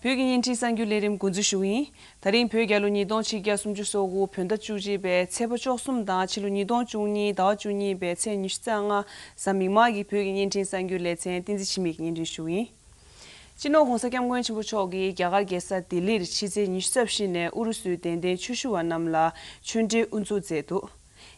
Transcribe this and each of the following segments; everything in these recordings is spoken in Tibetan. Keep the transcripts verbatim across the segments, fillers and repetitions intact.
བོད་ཀྱི་བརྙན་འཕྲིན་གསར་འགྱུར་ལས་རིམ་འགོ་འཛུགས་ཞུ་གི་ཡིན། ད་རིང་བོད་རྒྱལ་ལོ་ཉིས་སྟོང་ཆིག་བརྒྱ་སུམ་ཅུ་སོ་དགུ་བོད་ཟླ་བཅུ་གཅིག་པའི་ཚེས་པ་བཅུ་གསུམ་དང་ཕྱི་ལོ་ཉིས་སྟོང་བཅུ་གཉིས་ཟླ་བ་བཅུ་གཉིས་པའི་ཚེས་ཉི་ཤུ་རྩ་ལྔ་གཟའ་མིག་དམར་གྱི་བོད་ཀྱི་བརྙན་འཕྲིན་གསར་འགྱུར་ལེ་ཚན་བསྟན་འཛིན་འཆི་མེད་ཀྱིས་སྙན་སྒྲོན་ཞུ་གི་ཡིན། སྤྱི་ནོར་༧གོང་ས་༧སྐྱབས་མགོན་ཆེན་པོ་མཆོག་གིས་རྒྱ་གར་རྒྱལ་ས་ལྡི་ལིར་ཕྱི་ཚེས་ཉི་ཤུ་རྩ་བཞི་ནས་ཨུ་རུ་སུའི་དད་ལྡན་ཆོས་ཞུ་བ་རྣམས་ལ་ཆོས་འབྲེལ་དབུ་འཛུགས་མཛད་འདུག་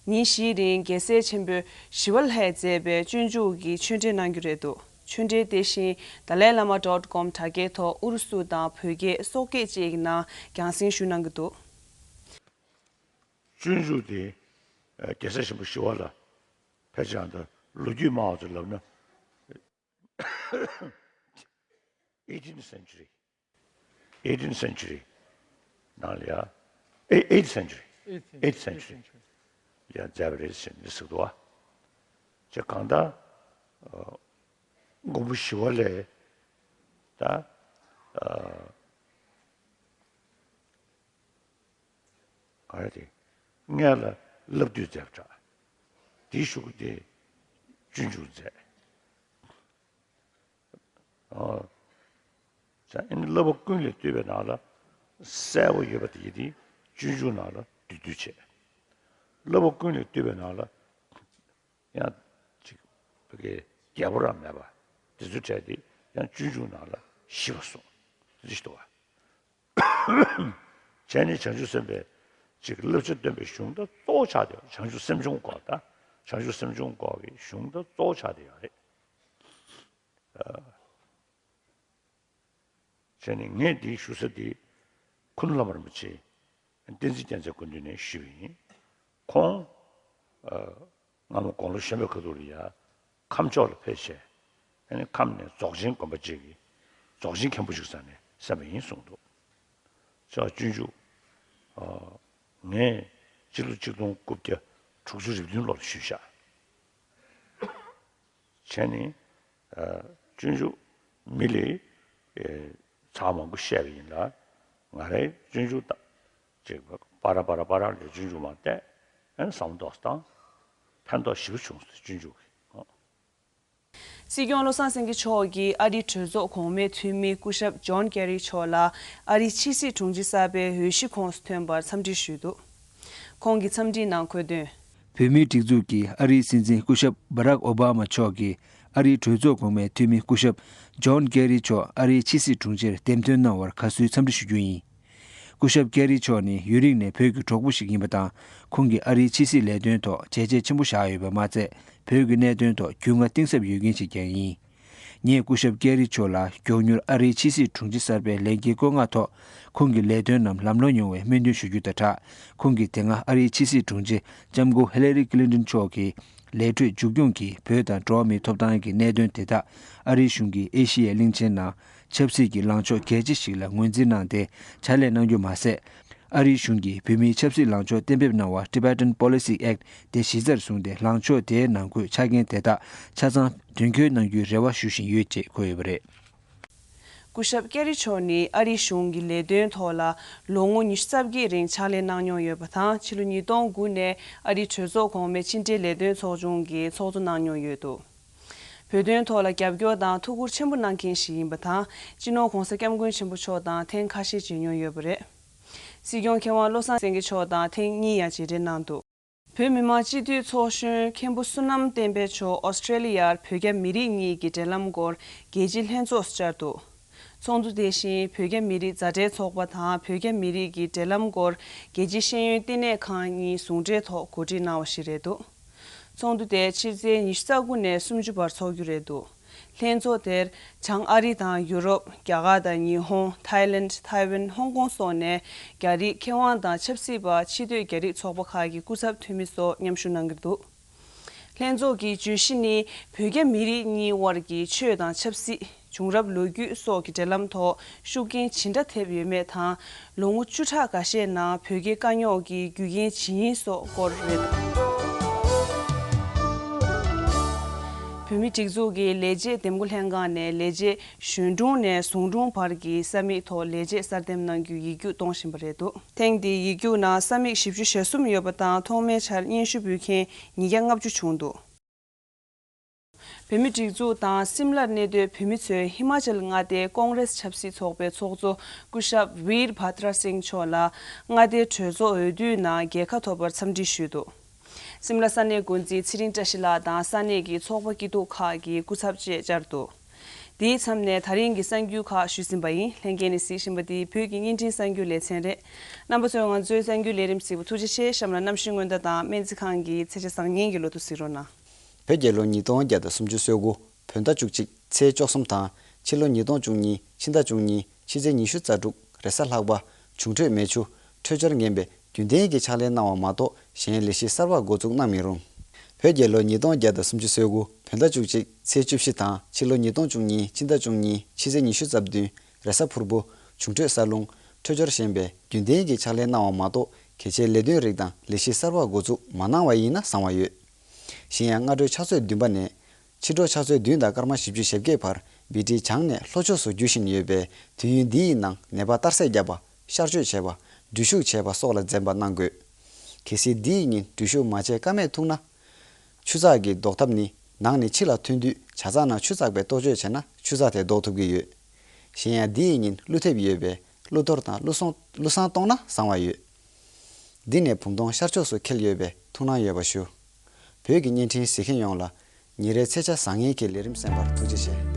ཉིན་བཞིའི་རིང་རྒྱལ་སྲས་ཆེན་པོ་ཞི་བ་ལྷས་མཛད་པའི་སྤྱོད་འཇུག་གི་ཆོས་འབྲེལ་གནང་རྒྱུ་རེད་འདུག་ཆོས་འབྲེལ་དེ་བཞིན་Dalai Lama dot com དྲ་རྒྱའི་ཐོག་ཨུ་རུ་སུ་དང་བོད་སྐད་སོག་སྐད་བཅས་ཀྱི་ནང་རྒྱང་སྲིང་ཞུ་གནང་གི་འདུག་སྤྱོད་འཇུག་དེ་རྒྱལ་སྲས་ཆེན་པོ་ཞི་བ་ལྷ་ཕལ་ཆེར་ད་ལོ་རྒྱུས་སྨྲ་བ་ཚོས་ལབ་ན། eighteenth century, eighteenth century ནང་ལ་ཡ། eighth century, eighth century ལ་ཡ་མཛད་པ་རེད་ཟེར་ནས་ཟེར་འདུག་བ། ཅེས་གང་ལྟར་མགོན་པོ་ཞི་བ་ལྷས་ད་ག་རེ་དེ་སྔོན་ལ་བསླབ་བཏུས་མཛད་པ་འདྲ། དེའི་གཞུག་གུ་དེ་སྤྱོད་འཇུག་མཛད། ཨོ། ཨེ་ནི་བསླབ་པ་ཀུན་ལས་བཏུས་པའི་ནང་ལ་གསལ་པོ་ཡོད་པ་དེ་ཡིན་ཏེ་སྤྱོད་འཇུག་ནང་ལ་བསྡུས་བསྡུས་བྱས། བསླབ་པ་ཀུན་ལས་བཏུས་པའི་ནང་ལ་ཡང་ཅིག་བོད་སྐད་རྒྱས་པོ་རང་མེད་པ་དེ་ཚོ་བྲལ་ཏེ་ཡང་སྤྱོད་འཇུག་ནང་ལ་ཞིབ་པ་གསུངས། དེ་ཅི་འདུག་བ། བྱས་ནས་བྱང་ཆུབ་སེམས་དཔའི་ཅིག་བསླབ་བྱ་སྟོན་པའི་གཞུང་དང་གཙོ་བོ་ཆགས་ཏེ་ཡོད། བྱང་ཆུབ་སེམས་སྦྱོང་སྐོར་དང་བྱང་ཆུབ་སེམས་སྦྱོང་སྐོར་གྱི་གཞུང་དང་གཙོ་བོ་ཆགས་ཏེ་ཡོད་རེད། བྱས་ནས་ངས་འདི་ཞུ་ས་འདི་ཁུ་ནུ་བླ་མ་རིན་པོ་ཆེ་བསྟན་འཛིན་རྒྱལ་མཚན་སྐུ་མདུན་ནས་ཞུས་པ་ཡིན། ཁོང་སྔ་མོ་དགུང་ལོ་གཞོན་པའི་ཁ་ཐུག་ལ་ཡ་ཁམས་ཕྱོགས་ལ་ཕེབས་བྱས། ཨ་ནི་ཁམས་ནས་རྫོགས་ཆེན་དགོན་པ་ཅིག་གི་རྫོགས་ཆེན་མཁན་པོ་ཞིག་ས་ནས་གསན་པ་ཡིན་གསུངས་འདུག་ཅེས་སྤྱོད་འཇུག་ངས་སྤྱི་ལོ་ཆིག་སྟོང་དགུ་བརྒྱ་དྲུག་ཅུ་རེ་བདུན་ལོར་ཞུས་ཤག་བྱས་ནས་སྤྱོད་འཇུག་མི་ལ་ཚར་མང་པོ་བཤད་པ་ཡིན་ལ། ང་རའི་སྤྱོད་འཇུག་དང་ཅིག་པ་ར་པ་ར་པ་ར་ལས་སྤྱོད་འཇུག་མ་བལྟས། ཨ་ནི་བསམ་བློ་ཏོག་ཙམ་བཏང་། ཕན་ཐོགས་ཞེ་པོ་བྱུང་སོང་སྤྱོད་འཇུག་གི། སྲིད་སྐྱོང་བློ་བཟང་སེང་གེ་མཆོག་གིས་ཨ་རིའི་གྲོས་ཚོགས་གོང་མའི་འཐུས་མི་སྐུ་ཞབས་ཇོན་ཀེ་རི་མཆོག་ལ་ཨ་རིའི་ཕྱི་སྲིད་དྲུང་ཆེ་གསར་པའི་འོས་གཞི་ཁོངས་སུ་ཐོན་པར་འཚམས་འདྲི་ཞུས་འདུག་ཁོང་གི་འཚམས་འདྲིའི་ནང་འཁོད་དོན། བོད་མིའི་སྒྲིག་འཛུགས་ཀྱི་ཨ་རིའི་སྲིད་འཛིན་སྐུ་ཞབས་བྷ་རག་ཨོ་བྷ་མ་མཆོག་གིས་ཨ་རིའི་གྲོས་ཚོགས་གོང་མའི་འཐུས་མི་སྐུ་ཞབས་ཇོན་ཀེ་རི་མཆོག་ཨ་རིའི་ཕྱི་སྲིད་དྲུང་ཆེར་འདེམས་ཐོན་གནང་བར་དགའ་བསུའི་འཚམས་འདྲི་ཞུ་རྒྱུ་ཡིན། སྐུ་ཞབས་ཀེ་རི་མཆོག་ནི་ཡུན་རིང་ནས་བོད་ཀྱི་གྲོགས་པོ་ཞིག་ཡིན་པ་དང་། ཁོང་གིས་ཨ་རིའི་ཕྱི་སྲིད་ལས་དོན་ཐོག་བྱས་རྗེས་ཆེན་པོ་བཞག་ཡོད་པ་མ་ཚད། བོད་ཀྱི་གནད་དོན་ཐོག་རྒྱུས་མངའ་གཏིང་ཟབ་ཡོད་མཁན་ཞིག་ཀྱང་ཡིན། ངས་སྐུ་ཞབས་ཀེ་རི་མཆོག་ལ་མགྱོགས་མྱུར་ཨ་རིའི་ཕྱི་སྲིད་དྲུང་ཆེ་གསར་པའི་ལས་འཁྱེར་བསྐོ་མངགས་ཐོག་ཁོང་གི་ལས་དོན་རྣམས་ལམ་ལྷོང་ཡོང་བའི་སྨོན་འདུན་ཞུ་རྒྱུ་དང་སྦྲགས། ཁོང་གིས་དེ་སྔ་ཨ་རིའི་ཕྱི་སྲིད་དྲུང་ཆེ་ལྕམ་སྐུ་ཧི་ལ་རི་ཀི་ལིན་ཏོན་མཆོག་གི་ལས་འཕྲོའི་མཇུག་སྐྱོང་གིས་བོད་དང་འགྲོ་བ་མིའི་ཐོབ་ཐང་གི་གནད་དོན་དེ་དག་ཨ་རིའི་གཞུང་གིས་ཨེ་ཤི་ཡའི་གླིང་ཆེན་ནང་ཆབ་སྲིད་ཀྱི་ལངས་ཕྱོགས་གལ་ཆེ་ཞིག་ལ་ངོས་འཛིན་གནང་སྟེ་ཕྱག་ལས་གནང་རྒྱུ་མ་ཟད། ཨ་རིའི་གཞུང་གིས་བོད་མིའི་ཆབ་སྲིད་ལངས་ཕྱོགས་གཏན་འབེབས་གནང་བ་Tibetan Policy Act དེ་གཞི་རྩར་བཟུང་སྟེ་ལངས་ཕྱོགས་དེའི་ནང་འཁོད་ཆ་རྐྱེན་དེ་དག་ཆ་ཚང་དོན་འཁྱོལ་གནང་རྒྱུའི་རེ་བ་ཞུ་བཞིན་ཡོད་ཅེས་འཁོད་ཡོད་པ་རེད། སྐུ་ཞབས་ཀེ་རི་མཆོག་ནི་ཨ་རིའི་གཞུང་གི་ལས་དོན་ཐོག་ལ་ལོ་ངོ་ཉི་ཤུ་རྩ་བརྒྱད་རིང་ཕྱག་ལས་གནང་མྱོང་ཡོད་པ་དང་ཕྱི་ལོ་ཉིས་སྟོང་དགུ་ནས་ཨ་རིའི་གྲོས་ཚོགས་གོང་མའི་ཕྱི་འབྲེལ་ལས་དོན་ཚོགས་ཆུང་གི་ཚོགས་གཙོ་གནང་མྱོང་ཡོད་འདུག་བོད་དོན་ཐོག་ལ་རྒྱབ་སྐྱོར་དང་ཐུགས་ཁུར་ཆེན་པོ་གནང་མཁན་ཞིག་ཡིན་པ་དང་སྤྱི་ནོར་༧གོང་ས་༧སྐྱབས་མགོན་ཆེན་པོ་མཆོག་དང་ཐེངས་ཁ་ཤས་མཇལ་མྱོང་ཡོད་པ་རེད། སྲིད་སྐྱོང་མཁས་དབང་བློ་བཟང་སེང་གེ་མཆོག་དང་ཐེངས་གཉིས་ཡང་མཇལ་འཕྲད་གནང་འདུག་བོད་མི་མང་སྤྱི་འཐུས་ཚོགས་གཞོན་མཁན་པོ་བསོད་ནམས་བསྟན་འཕེལ་མཆོག་ཨོ་སི་ཀྲེ་ལི་ཡར་བོད་རྒྱ་མི་རིགས་གཉིས་ཀྱི་འབྲེལ་ལམ་སྐོར་རྒྱལ་སྤྱིའི་ལྷན་ཚོགས་སུ་བཅར་འདུག་ཚོགས་འདུ་དེ་བཞིན་བོད་རྒྱ་མི་རིགས་མཛའ་འབྲེལ་ཚོགས་པ་དང་བོད་རྒྱ་མི་རིགས་ཀྱི་འབྲེལ་ལམ་སྐོར་རྒྱལ་སྤྱིའི་ཤེས་ཡོན་བསྟི་གནས་ཁང་གཉིས་ཟུང་འབྲེལ་ཐོག་གོ་སྒྲིག་གནང་བ་ཞིག་རེད་འདུག་ཚོགས་འདུ་དེ་ཕྱི་ཚེས་ཉི་ཤུ་རྩ་དགུ་ནས་སུམ་ཅུ་བར་འཚོགས་རྒྱུ་རེད་འདུག་ལྷན་ཚོགས་དེར་བྱང་ཨ་རི་དང་ཡུ་རོབ། རྒྱ་གར་དང་ཉི་ཧོང་། ཐའི་ལེནྜ། ཐའེ་ཝན། ཧོང་ཀོང་སོགས་ནས་རྒྱ་རིགས་མཁས་དབང་དང་ཆབ་སྲིད་པ། ཕྱི་སྡོད་རྒྱ་རིགས་ཚོགས་པ་ཁག་གི་སྐུ་ཚབ་འཐུས་མི་སོགས་མཉམ་ཞུགས་གནང་གི་འདུག་ལྷན་ཚོགས་ཀྱི་བརྗོད་གཞི་ནི་བོད་རྒྱ་མི་རིགས་གཉིས་དབར་གྱི་ཆོས་དང་ཆབ་སྲིད། བྱུང་རབས་ལོ་རྒྱུས་སོགས་ཀྱི་འབྲེལ་ལམ་ཐོག་ཤུགས་རྐྱེན་ཇི་འདྲ་ཐེབས་ཡོད་མེད་དང་། ལོ་ངོ་བཅུ་ཕྲག་འགའ་ཤས་ནང་བོད་རྒྱའི་དཀའ་རྙོག་གི་རྒྱུ་རྐྱེན་ཇི་ཡིན་སོགས་སྐོར་རེད། བོད་མིའི་སྒྲིག་འཛུགས་ཀྱི་ལས་བྱེད་འདེམས་བསྐོ་ལྷན་ཁང་ནས་ལས་བྱེད་གཞོན་དྲུང་ནས་ཟུང་དྲུང་བར་གྱི་ས་མིག་ཐོག་ལས་བྱེད་གསར་འདེམས་གནང་རྒྱུའི་ཡིག་རྒྱུགས་གཏོང་བཞིན་པ་རེད་འདུག་ཐེངས་འདིའི་ཡིག་རྒྱུགས་ནང་ས་མིག་བཞི་བཅུ་ཞེ་གསུམ་ཡོད་པ་དང་ཐོག་མའི་ཆར་སྙན་ཞུ་འབུལ་མཁན་ཉིས་བརྒྱ་ལྔ་བཅུ་བྱུང་འདུག་བོད་མིའི་སྒྲིག་འཛུགས་དང་སིམ་ལར་གནས་སྡོད་བོད་མི་ཚོས་ཧི་མ་ཅལ་མངའ་སྡེའི་ཀོང་རེས་ཆབ་སྲིད་ཚོགས་པའི་ཚོགས་གཙོ་སྐུ་ཞབས་ཝིར་བྷ་དྲ་སིང་མཆོག་ལ་མངའ་སྡེའི་གྲོས་ཚོགས་འོས་བསྡུའི་ནང་རྒྱལ་ཁ་ཐོབ་པར་འཚམས་འདྲི་ཞུས་འདུག་སིམ་ལ་ས་གནས་འགོ་འཛིན་ཚེ་རིང་བཀྲ་ཤིས་ལགས་དང་ས་གནས་ཀྱི་ཚོགས་པ་སྐྱིད་སྡུག་ཁག་གི་སྐུ་ཚབ་བཅས་བཅར་འདུག་དེའི་མཚམས་ནས་ད་རིང་གི་གསར་འགྱུར་ཁག་ཞུས་ཟིན་པ་ཡིན། ལྷན་རྒྱས་ནས་གཟིགས་བཞིན་པ་འདི་བོད་ཀྱི་བརྙན་འཕྲིན་གསར་འགྱུར་ལེ་ཚན་རེད། རྣམ་པ་ཚོས་ང་ཚོའི་གསར་འགྱུར་ལས་རིམ་གཟིགས་པ་ཐུགས་རྗེ་ཆེ། གཤམ་ལ་གནམ་གཤིས་སྔོན་བརྡ་དང་སྨན་རྩིས་ཁང་གི་ཚེས་ཆ་བཟང་ངན་གྱི་ལོ་ཐོ་གཟིགས་རོགས་གནང་། བོད་རྒྱལ་ལོ་ཉིས་སྟོང་བརྒྱ་དང་སུམ་ཅུ་སོ་དགུ་བོད་ཟླ་བཅུ་གཅིག་ཚེས་བཅུ་གསུམ་དང་ཕྱི་ལོ་ཉིས་སྟོང་བཅུ་གཉིས་ཕྱི་ཟླ་བཅུ་གཉིས་ཕྱི་ཚེས་ཉི་ཤུ་རྩ་དྲུག་རེས་གཟའ་ལྷག་པ། འབྱུང་འཕྲོད་མེ་ཆུ། འཕྲོད་སྦྱོར་ངན་པའི་རྒྱུན་ལྡན་གྱི་ཕྱག་ལས་གནང་བ་མ་གཏོགས་གཞན་ལས་གཞི་གསར་པ་འགོ་འཛུགས་གནང་མི་རུང་། བོད་རྒྱལ་ལོ་ཉིས་སྟོང་བརྒྱ་དང་སུམ་ཅུ་སོ་དགུ་བོད་ཟླ་བཅུ་གཅིག་ཚེས་བཅུ་བཞི་དང་ཕྱི་ལོ་ཉིས་སྟོང་བཅུ་གཉིས་ཕྱི་ཟླ་བཅུ་གཉིས་ཕྱི་ཚེས་ཉི་ཤུ་རྩ་བདུན་རེས་གཟའ་ཕུར་བུ། འབྱུང་འཕྲོད་ས་རླུང་། འཕྲོད་སྦྱོར་ཞན་པའི་རྒྱུན་ལྡན་གྱི་ཕྱག་ལས་གནང་བ་མ་གཏོགས་གལ་ཆེའི་ལས་དོན་རིགས་དང་ལས་གཞི་གསར་པ་འགོ་འཛུགས་མ་གནང་བ་ཡིན་ན་བཟང་བ་ཡོད། གཞན་ཡང་སྔ་དྲོའི་ཕྱག་ཚོད་བདུན་པ་ནས། ཕྱི་དྲོ་ཕྱག་ཚོད་བདུན་དང་སྐར་མ་བཞི་བཅུ་ཞེ་བརྒྱད་བར་བྷི་ཏི་བྱང་ནས་ལྷོ་ཕྱོགས་སུ་རྒྱུ་བཞིན་ཡོད་པས་དུས་ཡུན་འདིའི་ནང་ནད་པ་གཏར་སྲེག་བརྒྱབ་པ། གཤག་བཅོས་བྱས་པ། འགྲུལ་བཞུད་བྱས་པ་སོགས་ལ་འཛེམ་པ་གནང་དགོས། གལ་སྲིད་འདིའི་ཉིན་འགྲུལ་བཞུད་མ་བྱས་ཀ་མེད་ཐུག་ན། ཆུ་ཚགས་ཀྱི་ལྡོག་ཐབས་ནི་ནང་ནས་ཕྱི་ལ་ཐོན་དུས་ཇ་ཚགས་ནང་ཆུ་ཚགས་པའི་གཏོར་བཅོས་བྱས་ན་ཆུ་ཚགས་དེ་ལྡོག་ཐུབ་ཀྱི་ཡོད། གཞན་ཡང་འདིའི་ཉིན་ཀླུ་ཐེབས་ཡོད་པས་ཀླུ་གཏོར་དང་ཀླུ་སྲང་ཀླུ་སྲང་གཏོང་ན་བཟང་བ་ཡོད། འདི་ནས་བུམ་སྟོང་ཤར་ཕྱོགས་སུ་འཁེལ་ཡོད་པས་ཐུགས་སྣང་ཡོད་པ་ཞུ། བོད་ཀྱི་བརྙན་འཕྲིན་གཟིགས་མཁན་ཡོངས་ལ་ཉིན་རེའི་ཚེས་ཆ་བཟང་ངན་གྱི་ལས་རིམ་གསན་པར་ཐུགས་རྗེ་ཆེ།